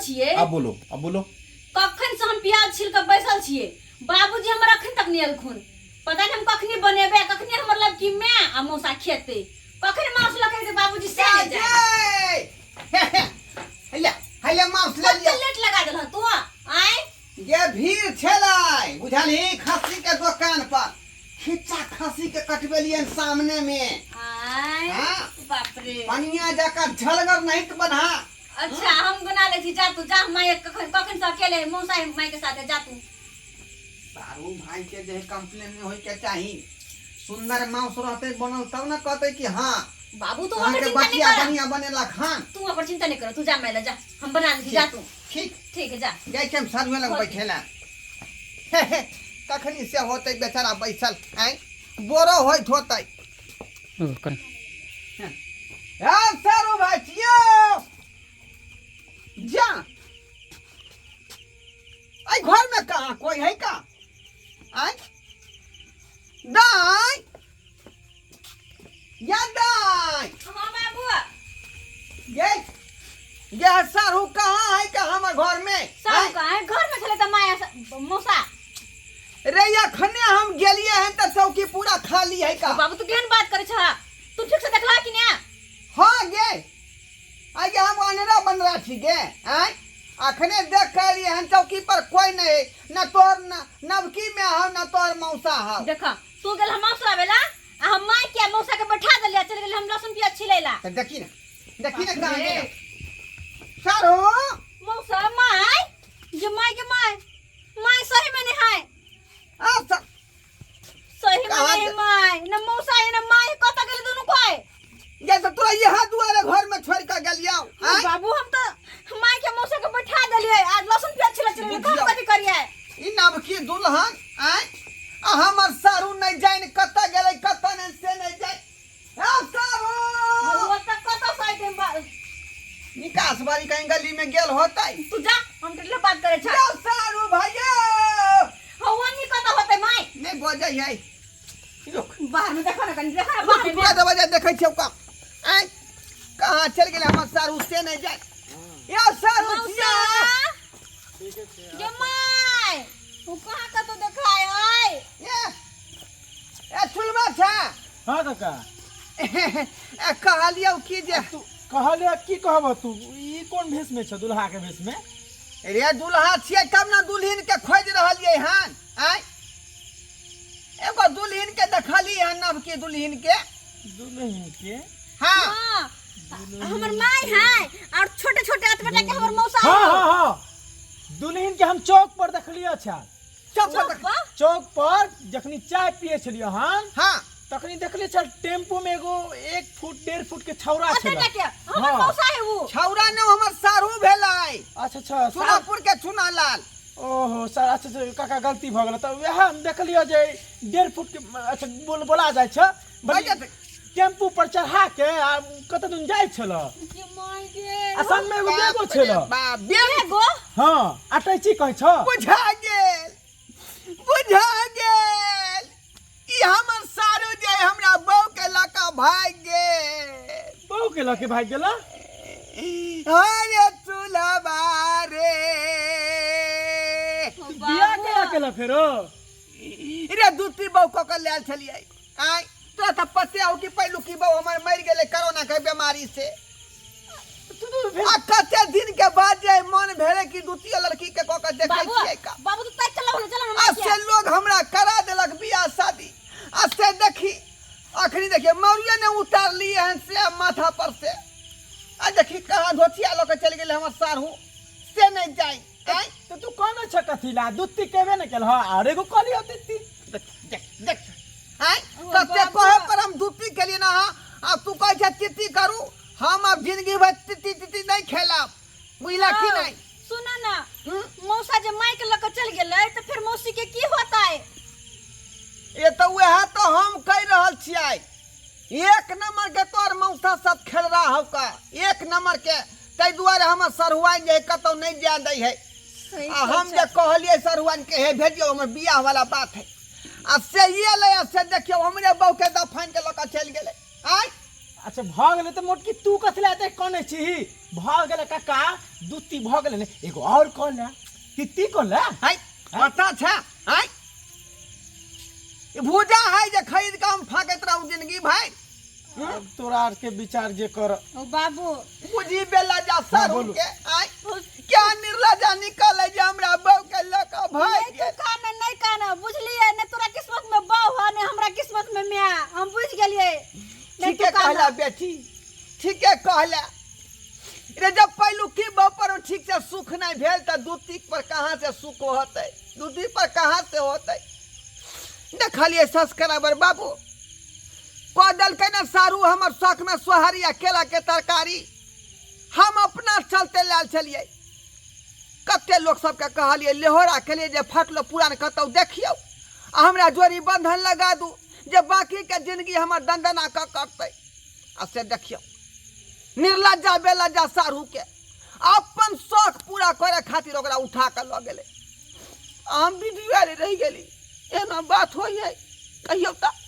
छियै। आब बोलो, आब बोलो। कखन से हम प्याज छिल के बैसल छियै, बाबूजी हमर अखन तक नहि एलखुन। पता नहीं हम कखनी बनेबै, कखनी हमर लड़की माय आ मौसा खेतै, कखन मांस लऽ के एतै बाबूजी से नहि जाने। हैया हैया मांस ले कते लिअ। लेट लगा देलहन तू आय। ये भीड़ छलै बुझलही खस्सी के दोकान पर, खिच्चा खस्सी के कटबेलियन सामने में। आय। हाँ। बाप रे। पनिया जकाँ झलगर नहीं तो बना। अच्छा हम बना ले छी, जा तू जा, माय कखन कखन से अकेले मौसा माय के साथे, जा तू। सारू भाई के जे कंप्लेन नहीं होय के चाही, सुंदर मांस रहते बनल तब ना कहते कि हाँ बाबू तू अहाँ ओकर के चिंता नहीं बचिया कर, बढ़िया बनेलक हन। तू ओकर चिंता नहीं कर, तू जा माय जा, हम बना ले छी, जा तू। ठीक। ठीक है जा। जाइ छी हम सारुए लग बैठे ला। कखनी से होते बेचारा बैसल आय बोरो होइत होते। हाँ सारू भाई छियो जा, आई घर में कहाँ कोई है का? आय दाई या दाई। हाँ बाबू। ये ये सारू कहाँ है का हमार घर में? सारू आय? कहाँ है? घर में छले त माया मौसा। रे अखने हम गेलिए हैं त चौकी पूरा खाली है का। बाबू तू केहन बात करे छह, तू ठीक से देखला कि ने? हाँ गे आगे हम अनेरा बनरा छी गे। आय अखने देख के एलिए हन चौकी पर कोई नहीं, न तोर न नवकी में हो न तोर मौसा हो। देख तू गेल हम मौसा आवेला आ हम माय के मौसा के बैठा देलिए, चल गेल हम लहसुन प्याज छिलैला। त देखी ना, देखी ना कहाँ गेल सारो मौसा। My J my के my, my सही में नहीं है। आ सर सही में कहाँ नहीं my, न मौसा है न my, कत गेल दुनू कोई? जैसे तोरा यहाँ दुआरे घर में छोड़ के गेलियो। हाँ, बाबू हम तो माय के मौसा के बैठा देलिए आ लहसुन प्याज छिलै चले बुझियौ। हम कथि करिए? ई नवकी दुल्हन आय आ हमर सारू नहीं जानि कतऽ गेलै कतऽ नहीं से नहीं जानि। हे सारू वो त कत साइड में निकास बारी कहीं गली में गेल होतै। तू जा, हम टेले बात करे छ। यौ सारू भैया। हौ नहीं कत होतै my. नहीं बजै है। रुक। बाहर में देखो ना कनी, देखो ना बाहर में। पूरा दरवाजा देखै छियौ का। आय कहाँ चल गेलै हमर सारू से नहीं जाय। यौ सारू मौसा। छियै। ये my, वो कहाँ कतौ देखाय है? ये ए चुलबा छा। हाँ काका। ए कहलियौ की जे तू कहलियौ की कहब तू, ई कोन भेष में छ? दुल्हा के भेष में? रे दुल्हा छियै तब ना दुल्हिन के खोजि रहलियै हन। आय एगो दुल्हिन के देखली हन, नवकी दुल्हिन के। दुल्हिन के? हाँ। हाँ, हमर my है और छोटे छोटे अतबटा के हमर मौसा हाँ, है। हाँ, हाँ। दुल्हिन के हम चौक पर देखलियै अच्छा। चौक पर चौक देख- पर? चौक पर जखनी चाय पिए छलियै हन हाँ। तखनी देखलियै छल टेम्पू में एगो 1 फुट 1.5 फुट के छौरा अतबटा छलै। के हमर हाँ। मौसा है वो। छौरा ने हमर सारू भेलै। अच्छा, अच्छा, सार- चुनापुर के चुना लाल। ओहो सर, अच्छा, अच्छा, काका गलती भऽ गेल। तऽ वएह हम देखलियै जे 1.5 फुट के, अच्छा, बोला जाइ छै। भऽ जेतै। टेम्पू पर चढ़ा के आ कतऽ दिन जाइ छल। ये my गे। आ संग में एगो बेगो बाप छल। रे बाप, बेग? बेगो? हाँ, अटैची कहै छ। बुझा गेल, बुझा गेल। ई हमर सारू जे हमरा बहू के लऽ कऽ भागि गेल। बहू के लऽ के भागि गेल? अरे चूल्हा रे। बियाह केना केलक फेरो? रे दूती बहू कऽ के लायल छलियै। आँय तोरा तऽ पते हौ कि पहिलुकी बहू हमर मरि गेलै कोरोना के बीमारी से। आ कते दिन के बाद जे मन भेलै कि द्वितीय लड़की के कऽ के देखै बाबू, छियै का। बाबू तू ताकि चला चला आ से लोग हमरा करा देलक बियाह शादी। आ से देखी अखनी देखिए मौरिये ने उतारलियै हन से माथा पर से। आ देखी कहाँ धोतिया लऽ के चलि गेलै हमर साढ़ू से नहीं जाय। आँय? तऽ तू कहने छ कथी ला दुत्ती केबे ने केलह आर एगो कहलियौ दुत्ती। देख, देख, देख। आँय? ओ कते बाबू। कहे पर हम दुत्ती केलियै ना अहाँ, आ तू कहै छ तित्ती करू, हम आब जिंदगी भर तित्ती तित्ती नहीं खेलब, बुझला कि हौ, नहीं? सुन ना, हम्म? मौसा जे माइक लऽ के चलि गेलै तऽ फेर मौसी के की होतै? ये तऽ वएह तऽ हम कहि रहल छियै, एक नंबर के तोर मौसा सब खेल रहा हौ का, एक नंबर के। ताहि दुआरे हमर सरहुआइन जे है कतौ नहीं जाय दै है। सही आ हम छै। जे कहलियै सरहुआइन के हे भेजियौ, हमर बियाह वाला बात है। आ से ई एलै आ से देखियौ हमरे बहू के दफाइन के लऽ कऽ चलि गेलै। आँय? अच्छा भऽ गेलै तऽ मोटकी तू कथी लए एते कनै छीही भऽ गेलै काका दूती भऽ गेलै ने एगो आओर कऽ ले तित्ती कऽ ले है पता छै है ई भूजा है जे खरीद के हम फाकैत रहू जिंदगी भाई आब तोरा आरके विचार जे कर ओ बाबू बुझी बेलजा सर बोलू। के आय क्या निर्लजा निकल जे हमरा बहू के लऽ कऽ भागि नहीं तू गेल कान नहीं कान बुझलिए ने तोरा किस्मत में बहू है ने हमरा किस्मत में माय हम बुझ गेलिए नहीं ठीके तू कान कहला बेटी ठीके कहला रे जब पहिलुकी बहू पर ठीक से सुख नहीं भेल तऽ दूती पर कहाँ से सुख होतै दूती पर कहाँ से होतै देखलियै सब्सक्राइबर बाबू कऽ देलकै ने सारू हमर शौकमे सोहारी आ केलाके तरकारी हम अपना चलते लायल छलियै कते लोक सबके कहलियै लेहोरा केलियै जे फटलो पुरान कतहु देखियौ आ हमरा जोड़ी बन्धन लगा दू जे बाँकीके जिंदगी हमर दंदना कऽ कटतै आ से देखियौ निर्लज्जा बेलज्जा साढ़ूके अपन शौक पूरा करे खातिर ओकरा उठा कऽ लऽ गेलै आ हम वीडियो रहि गेली एना बात होइ है कहियौ तऽ।